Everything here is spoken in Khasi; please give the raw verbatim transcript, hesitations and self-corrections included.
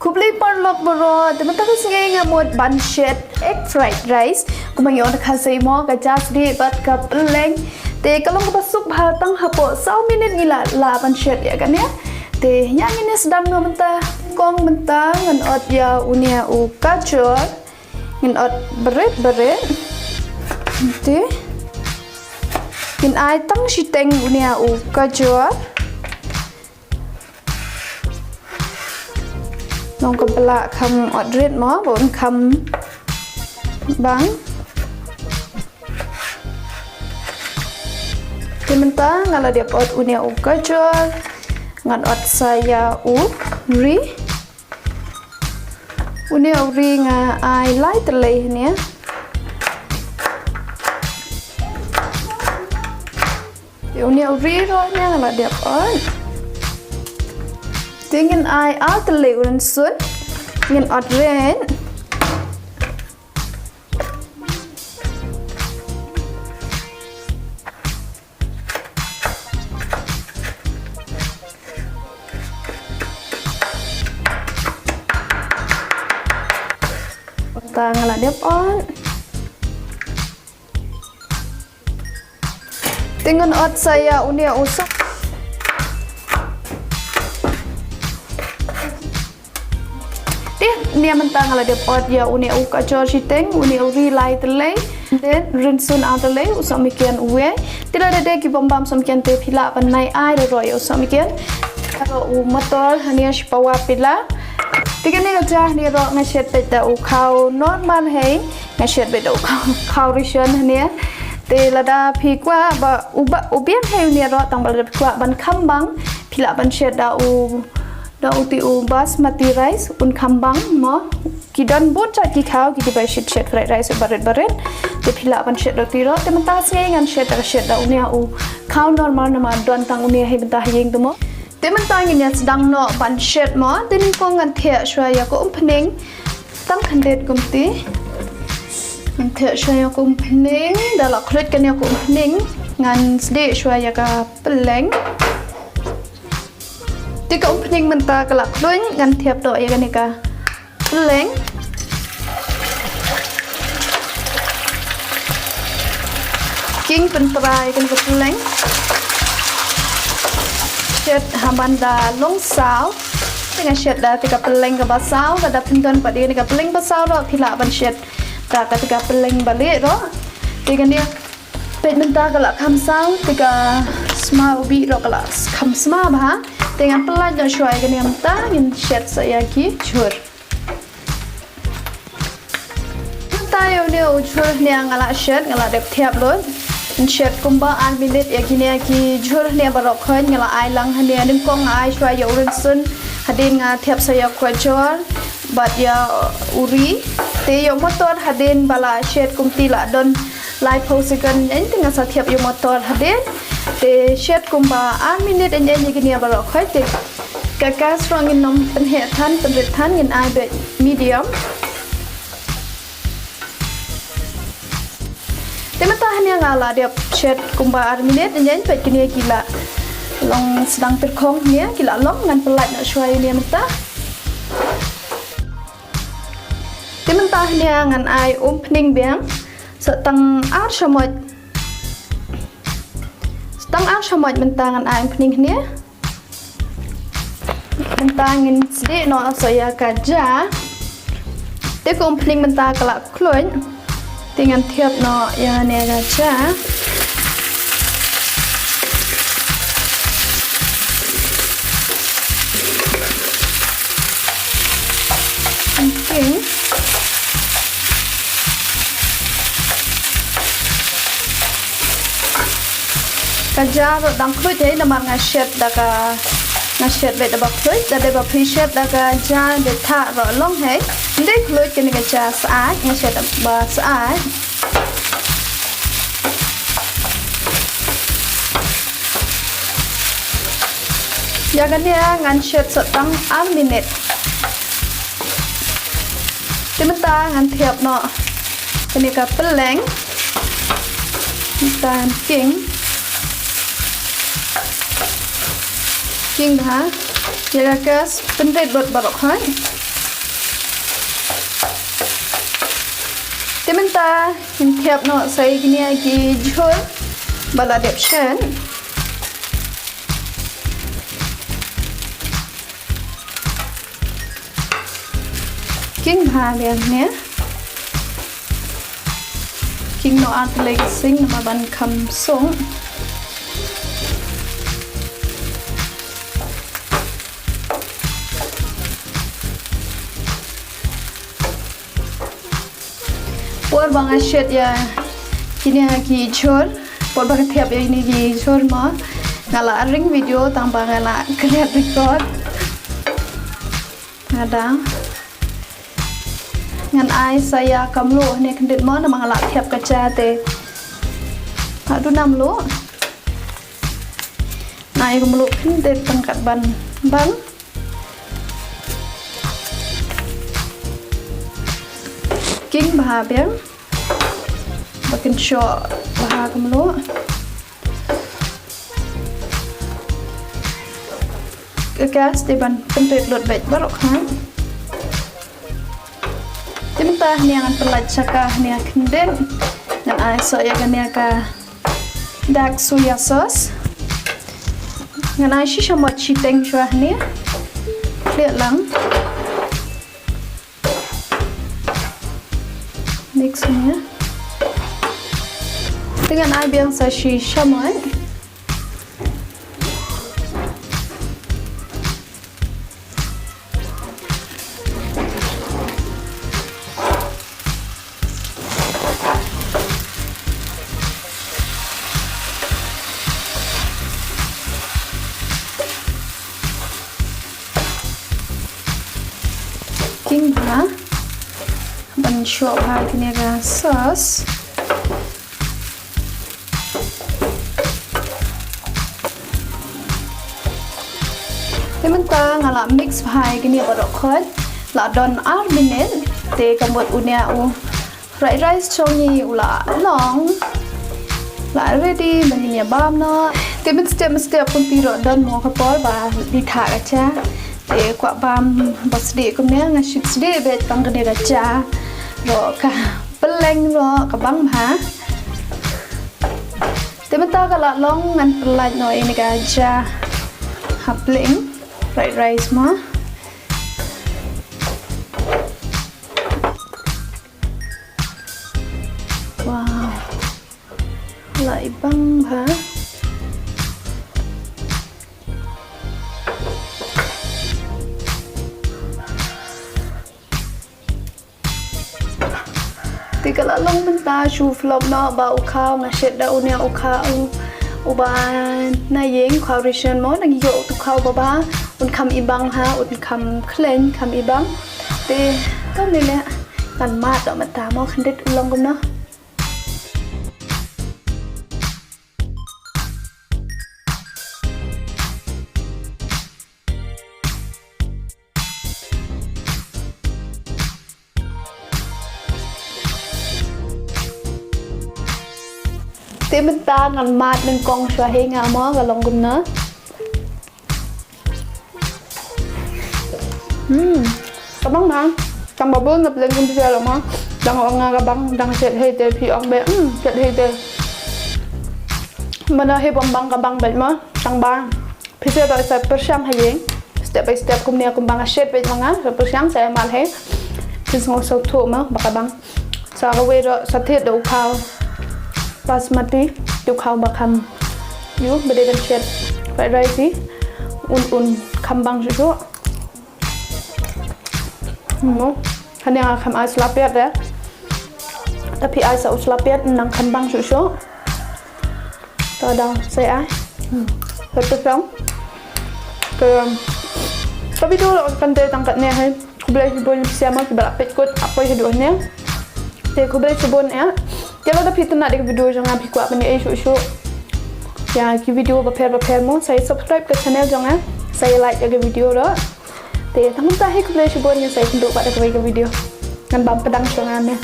Khublei paralok baroh, te mynta ka sngi nga mut ban shet egg fried rice. Kumba ngi ong da ka Khasi mo, ka ja sdieh bad ka pylleng. Te ka long kaba suk bha tang hapoh saw minit ngi la lah ban shet ïa kane. Te ïa ngin ïa sdang noh mynta. Kong mynta ngan ot ïa une u gajor. Ngin ot barit barit. Te ngin ai tang shiteng une u gajor. Nong ka bla kham ot rit mo, ba un kham bang. Te mynta nga la dep ot une u gajor, ngan ot sa ïa u ri. Une u ri nga ai lai tylli ne. Te une u ri ruh ne nga la dep ot. Te ngin ai ar tylli u rynsun. Ngin ot rit. Mynta nga la dep ot. Te ngan ot sa ïa une u so. Te mynta nga la dep ot ïa une u gajor shiteng, une u ri lai tylli. Te rynsun ar tylli, u sohmynken uwei. Te lada dei ki bym bam sohmynken te phi lah ban ai ai ruh ïa u sohmynken. Ka u motor hangne shi pawa pila. Te kane ka ja hangne ruh nga shet beit da u khaw normal hi. Nga shet beit da u khaw, khaw ration hangne. Te lada phi kwah ba u ba u biang hi une ruh tang ba lada phi kwah ban kham bang phi lah ban shet da u da u ti u basmati rice un kham bang mo. Ki don bun jait ki khaw ki dei ba shet shet fried rice barit barit. Te phi lah ban shet da u ti ruh. Te mynta sngi ngan shet da shet da une u khaw normal namar don tang une hi mynta ha ïing te mo. Te mynta ngin ïa sdang noh ban shet mo. Te nyngkong ngan thiah shuwa ïa ka umphniang. Tang khyndiat kumti. Ngan thiah shuwa ïa ka umphniang, da la khluit kane ka umphniang, ngan sdieh shuwa ïa ka pylleng. Te ka umphniang mynta ka la khluit, ngan thiah noh ïa kane ka pylleng. King pyntrai kane ka pylleng. Shet ha ban da long saw. Te nga shet da te ka pylleng kaba saw, lada phi don pat ïa kane ka pylleng ba saw ruh phi lah ban shet da kata ka pylleng ba lieh ruh. Te kane peit mynta ka la kham saw, te ka sma u bih ruh ka la kham sma bha. Te ngan pyllait noh shuwa ïa kane mynta ngin shet sa ïa ki jhur. Mynta ïa une u jhur hangne nga la shet, nga la dep thiah lut. Ngan shet kumba ar minit ïa kine ki jhur hangne baroh khoit nga la ai lang hangne. Nyngkong nga ai shuwa ïa u rynsun, hadien nga thiah sa ïa u gajor bad ïa u ri. Te ïa u motor hadien ba la shet kumti la don laiphew second, ïa te nga sa thiah ïa u motor hadien. Te shet kumba ar minit ïa kine baroh khoit te. Ka gas ruh ngin nym pynheh than, pynrit than, ngin ai beit medium. Te mynta hangne nga la dep shet kumba ar minit, ngin peit kine ki la long sdang pyrkhong hangne, ki la long, ngan pyllait noh shuwa ïa une mynta. Te mynta hangne ngan ai umphniang biang, sa tang ar shamoit. Sa tang ar shamoit mynta ngan ai umphniang hangne. Mynta ngin sdieh noh sa ïa ka ja. Te ka umphniang mynta ka la khluit. Te ngan thiah noh ïa kane ka ja. King. Ka ja ruh dang khluit hi namar nga shet da ka, nga shet beit da ba khluit, da dei ba phi shet da ka ja dei thah ruh long hi. Ym dei khluit kane ka ja syaid, nga shet da ba syaid. Ïa kane ngan shet sa tang ar minit. Te mynta ngan thiah noh kane ka pylleng. Mynta ngan king. King bha. Ïa ka gas pynrit lut baroh khoit. Te mynta ngin thiap noh sa ïa kine ki jhur ba la dep shet. Khing bha biang ne. Khing noh ar tylli ka sing namar ban kham sung. Por ba nga shet ïa kine ki jhur, por ba nga thiap ïa kine ki jhur mo, nga la ring video tang ba nga la klet record. Nga dang ngan ai sa ïa ka mluh ne khyndiat mo namar nga la thiap ka ja te. Haduh na mluh. Ngan ai ka mluh khyndiat tang kat ban bang. Khing bha biang. Ba kin shoh bha ka mluh. Ka gas te ban pynrit lut beit baroh khnang. Te mynta hangne ngan pynlait sha ka hangne khyndiat. Ngan ai soh ïa kane ka dark soya sauce. Ngan ai shi shamoit shiteng shuwa hangne. Khlieh lang. Mix hangne. Te ngan ai biang sa shi shamoit. Khing bha. Ban shoh bha kine ka sauce. Te mynta nga la mix bha ïa kine baroh khoit. La don ar minit. Te ka mut une u fried rice jong ngi u la long. La ready ba ngin ïa bam noh. Te mynstep mynstep kumta ruh don mo ka por ba dei thah ka ja. Te kwah bam ba sdieh kumne nga shu sdieh beit tang kane ka ja. Ruh ka pylleng ruh ka bang bha. Te mynta ka la long ngan pynlait noh ïa kane ka ja ha pdeng fried rice mo. Wow. La i bang bha. Te ka la long mynta shu flop noh ba u khaw nga shet da une u khaw u, uba na ïing, u khaw ration mo, nang ïoh u khaw ba bha, un kham i bang ha, un kham khlaiñ, kham i bang. Te to ne ne ngan mad da mynta mo khyndiat u long kumno. Te mynta ngan mad nyngkong shuwa hi nga mo ka long kumno. Hmm. Ka bang bha. Tang ba bun na pdeng kum pisa lo mo. Dang ong nga ka bang, dang shet hi te phi ong be. Hmm, shet hi te. Mana hi bang bang ka bang beit mo. Tang ba. Phi sa dei sa pyrshang ha ïing. Step by step kumne kumba nga shet beit ma nga, sa pyrshang sa ïa mad hi. Phi sngew sngewthuh mo ba ka bang. Sa kawei ruh sa thied da u khaw basmati, u khaw ba kham ïoh ba dei ban shet fried rice hi. Un un kham bang shuh shuh. Mo. Hangne nga kham ai sla piat de. Te phi ai sa u sla piat nang kham bang shuh shuh. To dang sei ai. Hmm. Satu sang. Te, um, ka video la kan dei tang katne hi. Khublei shibun ïa phi sa mo kiba la peit kut ha poi haduh hangne. Te khublei shibun ïa. Te lada phi tynnad ïa ka video jong nga, phi kwah ban ïa shuh shuh ïa ki video bapher bapher mo, sa ïa subscribe ka channel jong nga. Sa ïa like ïa ka video ruh. Te tang mynta hi khublei shibun, ngin sa ïakynduh pat da kawei ka video. Ngan bam pdeng shuwa nga ne.